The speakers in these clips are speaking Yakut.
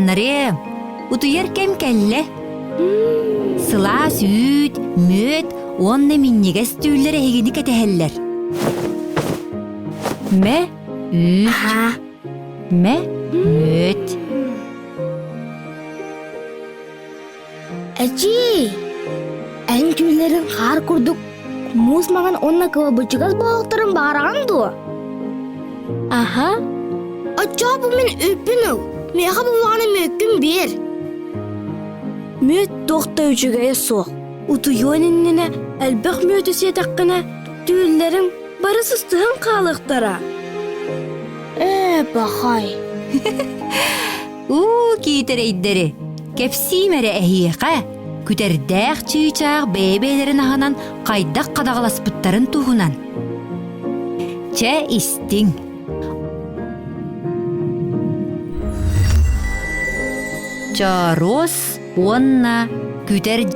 Кырачааннарыам, утуйар кэм кэллэ. Сылаас үүт, мүөт уонна минньигэс түүллэр эһигини кэтэһэллэр. Мэ үүт, мэ мүөт. Эчии! Эн түүллэриҥ хаар курдук муус маҥан уонна кылабычыгас буолуохтарын баҕараҕын дуо? Аһа. Оччоҕо бу мин үппүн ыл, миэхэ буллаҕына мүөккүн биэр. Мүөт туох да үчүгэйэ суох. Утуйуон иннинэ элбэх мүөтү сиэтэххинэ, түүллэриҥ бары сыстыһан хаалыахтара. Ээ, пахай. Уу, киитэрэйдэри, кэпсиим эрэ эһиэхэ, күтэрдээх чыычаах бэйэ-бэйэлэрин аһынан хайдах хадаҕаласпыттарын туһунан. Чэ, истиҥ. Чооруос уонна күтэр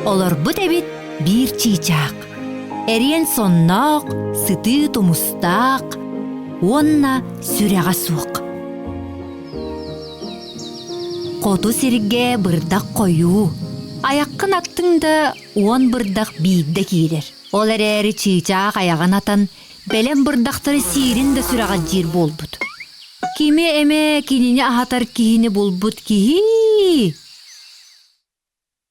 Олорбут эбит биир чыычаах. Эриэн сонноох, сытыы тумустаах уонна сүрэҕэ суох. Хоту сиргэ бырдах хойуу, айаххын аттыҥ да уон бырдах биирдэ киирэр. Ол эрээри чыычаах айаҕын атан, бэлэм бырдахтары сиирин да сүрэҕэлдьиир буолбут. Кими эмэ кинини аһатар киһини булбут киһи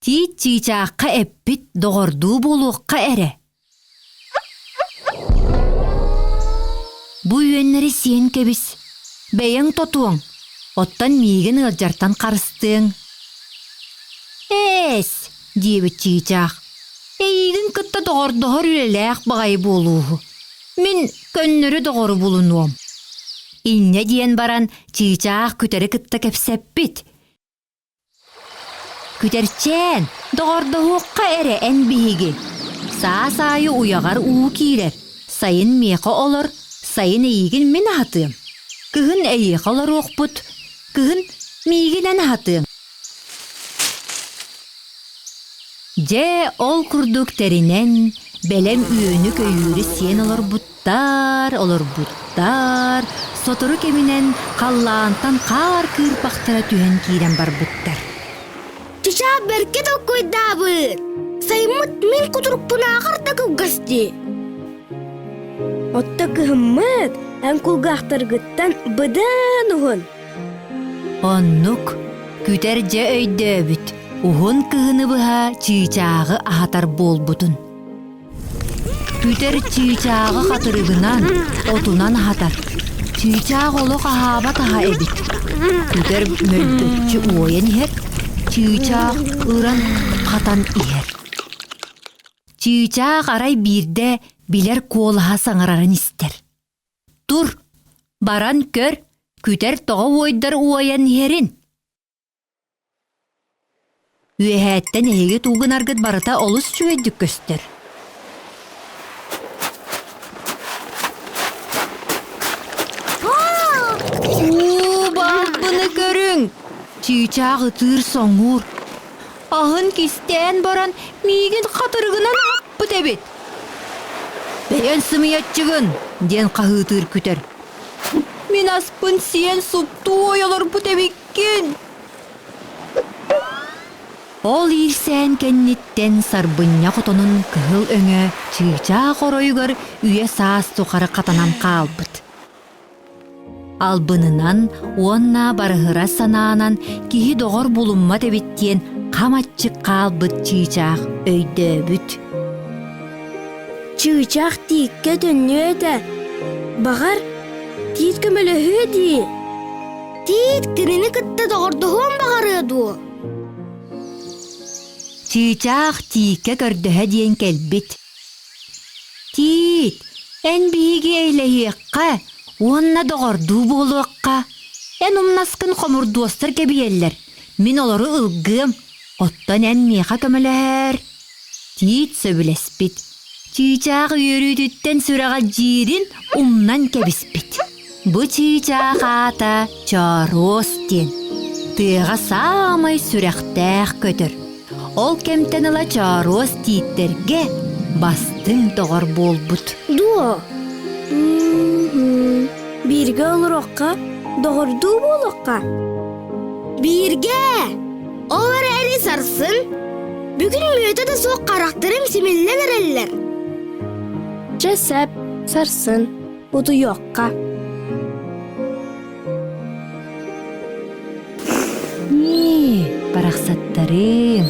Тиит чыычаахха эппит доҕордуу буолуохха эрэ. Бу үөннэри сиэн кэбис, бэйэҥ тотуоҥ, оттон миигин ыалдьартан харыстыаҥ. Ээс, диэбит чыычаах, эйиигин кытта доҕордоһор үлэлээх баҕайы буолууһу. Мин көннөрү доҕору булунуом. Инньэ диэн баран чыычаах күтэри кытта кэпсэппит. Күтэрчээн, доҕордоһуохха эрэ эн биһиги. Саас аайы уйаҕар уу киирэр, сайын миэхэ олор, сайын эйиигин мин аһатыам. Кыһын эйиэхэ олоруохпут, кыһын миигин эн аһатыаҥ. Дьэ, ол курдук тэринэн, бэлэм үөнү-көйүүрү сиэн олорбуттар, олорбуттар, сотору кэминэн халлаантан хаар кыырпахтара түһэн киирэн барбыттар. Чычаа бэркэ толкуйдаабыт! Сайыммыт мин кутурукпунааҕар да кылгас дии. Отто кыһыммыт эн кулгаахтаргыттан быдан уһун. Оннук, күтэр дьэ өйдөөбүт, уһун кыһыны быһа чыычааҕы аһатар буолбутун. Күтэр чыычааҕы хатырыгынан, отунан аһатар. Чыычаах олох аһаабат аһа эбит. Күтэр мөлбөччү уойан иһэр, чыычаах ыран хатан иһэр. Чыычаах арай биирдэ билэр куолаһа саҥарарын истэр. Тур, баран көр, күтэр тоҕо уойдар уойан иһэрин. Үөһээттэн эһиги туугунаргыт барыта олус үчүгэйдик көстөр. Уу, баалбыны көрүҥ! Чыычаах ытыыр-соҥуур. Аһын кистээн баран миигин хатырыгынан аһаппыт эбит. Бэйэн сымыйаччыгын! диэн хаһыытыыр күтэр. Мин аспын сиэн суптуу ойолорбут эбиккин! Ол иирсээн кэнниттэн сарбынньах отонун кыһыл өҥө чыычаах оройугар үйэ-саас тухары хатанан хаалбыт. Албынынан уонна барыһыра санаанан киһи доҕор булуммат эбит диэн хам аччык хаалбыт чыычаах өйдөөбүт. Чыычаах тииккэ төннүө этэ. Баҕар, тиит көмөлөһүө дии. Тиит кинини кытта доҕордоһуон баҕарыа дуо? Чыычаах тииккэ көрдөһө диэн кэлбит. Тиит, эн биһиги эйлэһиэххэ уонна доҕордуу буолуохха. Эн умнаскын хомурдуостар кэбиһэллэр, мин олору ылгыам, оттон эн миэхэ көмөлөһөөр. Тиит сөбүлэспит. Чыычаах үөрүүтүттэн сүрэҕэлдьиирин умнан кэбиспит. Бу чыычаах аата Чооруос диэн. Тыаҕа саамай сүрэхтээх көтөр. Ол кэмтэн ыла Чооруос тииттэргэ бастыҥ доҕор буолбут. Дуо? Бииргэ олоруохха, доҕордуу буолуохха. Бииргэ! Ол эрээри сарсын, бүгүн мүөтэ да суох харахтарым симиллэн эрэллэр. Чэ сөп, сарсын, утуйуохха. Нии, барахсаттарым.